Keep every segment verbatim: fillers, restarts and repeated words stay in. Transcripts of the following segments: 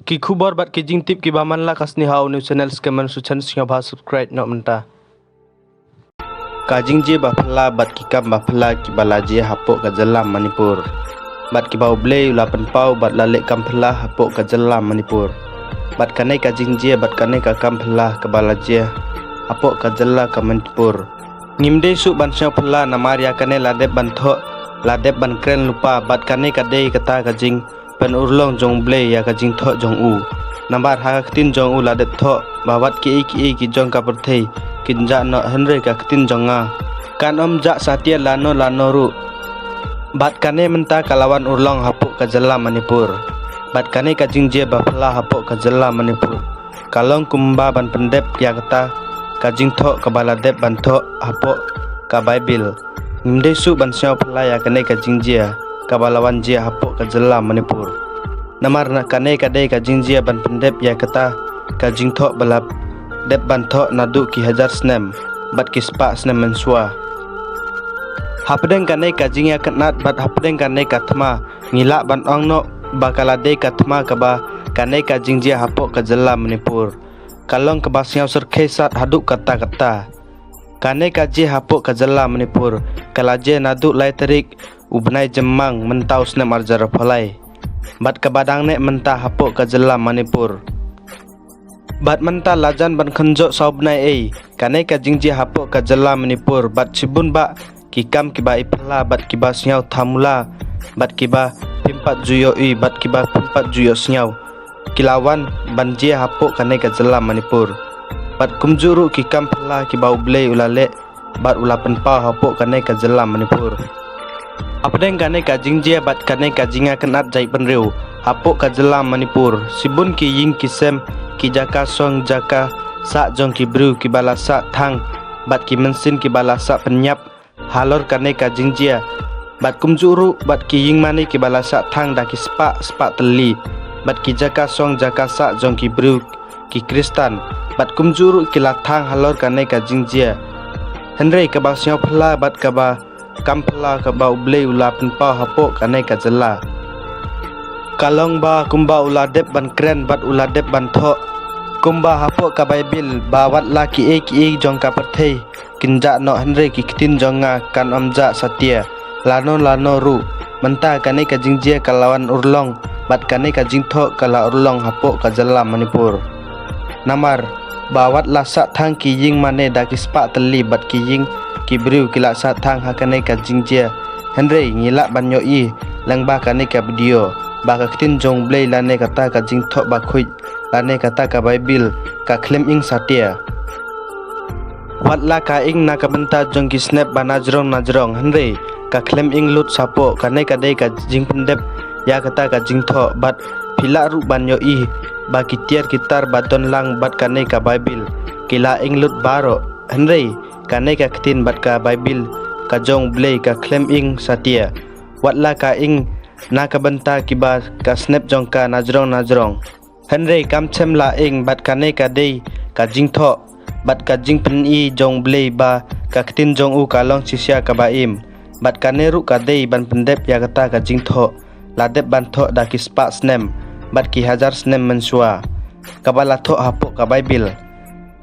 Ki khubor bad ki jingtip kiba man la ka snihaw new channel Skemmer Suchan Sniawbha, subscribe noh mynta. Ka jingjia ba phylla bad ki kam ba phylla kiba la jia hapoh ka jylla Manipur. Bad kiba U Blei u la pynpaw bad la leh kam phylla hapoh ka jylla Manipur. Bad kane ka jingjia bad kane ka kam phylla kaba la jia hapoh ka jylla ka Manipur. Ngim dei shuh ban sniaw phylla namar ïa kane la dep ban thoh, la dep ban kren lypa bad kane ka dei kata ka jing pynurlong jong U Blei ïa ka jingthoh jong u. Namar ha ka ktien jong u la dep thoh ba wat kiei kiei ki jong ka pyrthei kin jah noh, hynrei ka ktien jong nga kan ym jah satia lano lano ruh. Bad kane mynta ka la wan urlong hapoh ka jylla Manipur. Bad kane ka jingjia ba phylla hapoh ka jylla Manipur ka long kumba ban pyndep ïa kata ka jingthoh kaba la dep ban thoh hapoh ka Baibil. Ngim dei shuh ban sniaw phylla ïa kane ka jingjia kaba la wan jia hapoh ka jylla Manipur. Namar na kane ka dei ka jingjia ban pyndep ïa kata ka jingthoh ba la dep ban thoh naduh ki hajar snem bad ki spah snem mynshuwa. Hapdeng kane ka jingïakynad bad hapdeng kane ka thma, ngi lah ban ong noh ba ka la dei ka thma kaba kane ka jingjia hapoh ka jylla Manipur ka long kaba sniaw syrkhei sat haduh katta katta. Kane ka jia hapoh ka jylla Manipur ka la jia naduh lai tarik u bnai Jymmang mynta u snem arhajar arphew lai. Bad kaba dang neh mynta hapoh ka jylla Manipur. Bad mynta la jan ban kynjoh saw bnai ei kane ka jingjia hapoh ka jylla Manipur bad shibun bah ki kam kiba i phylla bad kiba sniaw thamula bad kiba phim pat ju ïohi bad kiba phim pat ju ïohsniaw ki la wan ban jia hapoh kane ka jylla Manipur. Bad kumjuh ruh ki kam phylla kiba U Blei u la leh bad u la pynpaw hapoh kane ka jylla Manipur. Hapdeng kane ka jingjia bad kane ka jingïakynad jaitbynriew hapoh ka jylla Manipur, shibun ki ïing ki sem, ki jaka song jaka sah jong ki briew kiba la sah thang bad ki mynsiem kiba la sah pynïap halor kane ka jingjia. Bad kumjuh ruh bad ki ïing mane kiba la sah thang da ki spah spah tylli bad ki jaka song jaka sah jong ki briew ki Khristan bad kumjuh ruh ki la thang halor kane ka jingjia. Hynrei kaba sniaw phylla bad kaba kam phylla kaba U Blei u la pynpaw hapoh kane ka jylla ka long ba kumba u la dep ban kren bad u la dep ban thoh kumba hapoh ka Baibil ba wat la kiei kiei jong ka pyrthei kin jah noh, hynrei ki ktien jong nga kan ym jah satia lano lano ruh. Mynta kane ka jingjia ka la wan urlong bad kane ka jingthoh ka la urlong hapoh ka jylla Manipur. Namar ba wat la sah thang ki ïing mane da ki spah tylli bad ki ïing ki briew ki la sah thang ha kane ka jingjia. Hynrei ngi lah ban ïohi lyngba kane ka video ba ka ktien jong U Blei lane kata ka jingthoh bakhuid lane kata ka Baibil ka khlem ing satia. Wat la ka ing na ka bynta jong ki snep ba na jrong na jrong, hynrei ka khlem ing lut shapoh. Kane ka dei ka jingpyndep ïa kata ka jingthoh bad phi lah ruh ban ïohi ba ki tiar ki tar ba don lang bad kane ka Baibil ki la ing lut baroh, hynrei kane ka ktien bad ka Baibil ka jong U Blei ka khlem ing satia. Wat la ka ing na ka bynta kiba ka snep jong ka na jrong na jrong, hynrei kam shym la ing. Bad kane ka dei ka jingthoh bad ka jingpyni jong U Blei ba ka ktien jong u ka long shisha kaba im. Bad kane ruh ka dei ban pyndep ïa kata ka jingthoh la dep ban thoh da ki spah snem bad ki hajar snem mynshuwa kaba la thoh hapoh ka Baibil.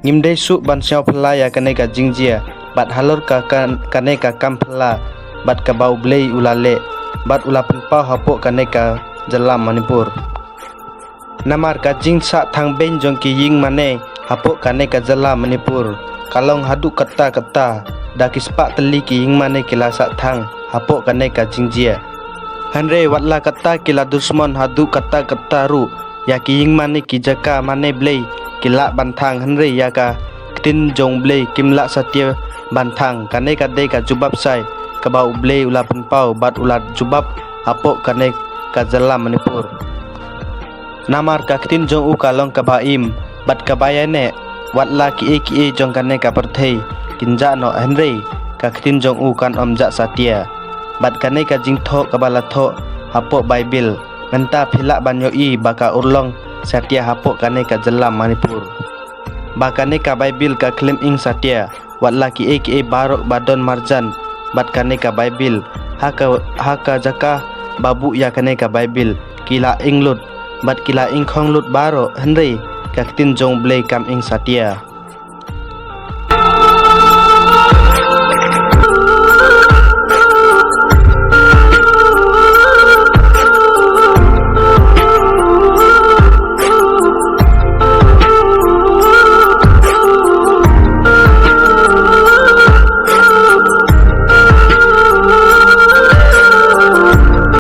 Ngim dei shuh ban sniaw phylla ïa kane ka jingjia bad halor ka kan-, kane ka kam phylla bad kaba U Blei u la leh bad u la pynpaw hapoh kane ka jylla Manipur. Namar ka jingsah thang beiñ jong ki ïing mane hapoh kane ka jylla Manipur ka long haduh katta katta, da ki spah tylli ki ïing mane ki la sah thang hapoh kane ka jingjia. Hynrei wat la katta ki la dusmon haduh katta katta ruh, ïa ki ïing mane ki jaka mane Blei ki lah ban thang, hynrei ïa ka ktien jong Blei kim lah satia ban thang. Kane ka dei ka jubab shai kaba U Blei u la pynpaw bad u la jubab hapoh kane ka jylla Manipur. Namar ka ktien jong u ka long kaba im bad kaba ïaineh. Wat la kiei kiei jong kane ka pyrthei kin jah noh, hynrei ka ktien jong u kan ym jah satia. Bad kane ka jingthoh kaba la thoh hapoh Baibil, mynta phi lah ban ïohi ba ka urlong satia hapoh kane ka jylla Manipur. Ba kane ka Baibil ka khlem ing satia, wat la kiei kiei baroh ba don marjan bad kane ka Baibil, ha ka, ha ka jaka ba buh ïa kane ka Baibil ki la ing lut. bad ki la ingkhong lut baroh, hynrei ka ktien jong U Blei kam ing satia.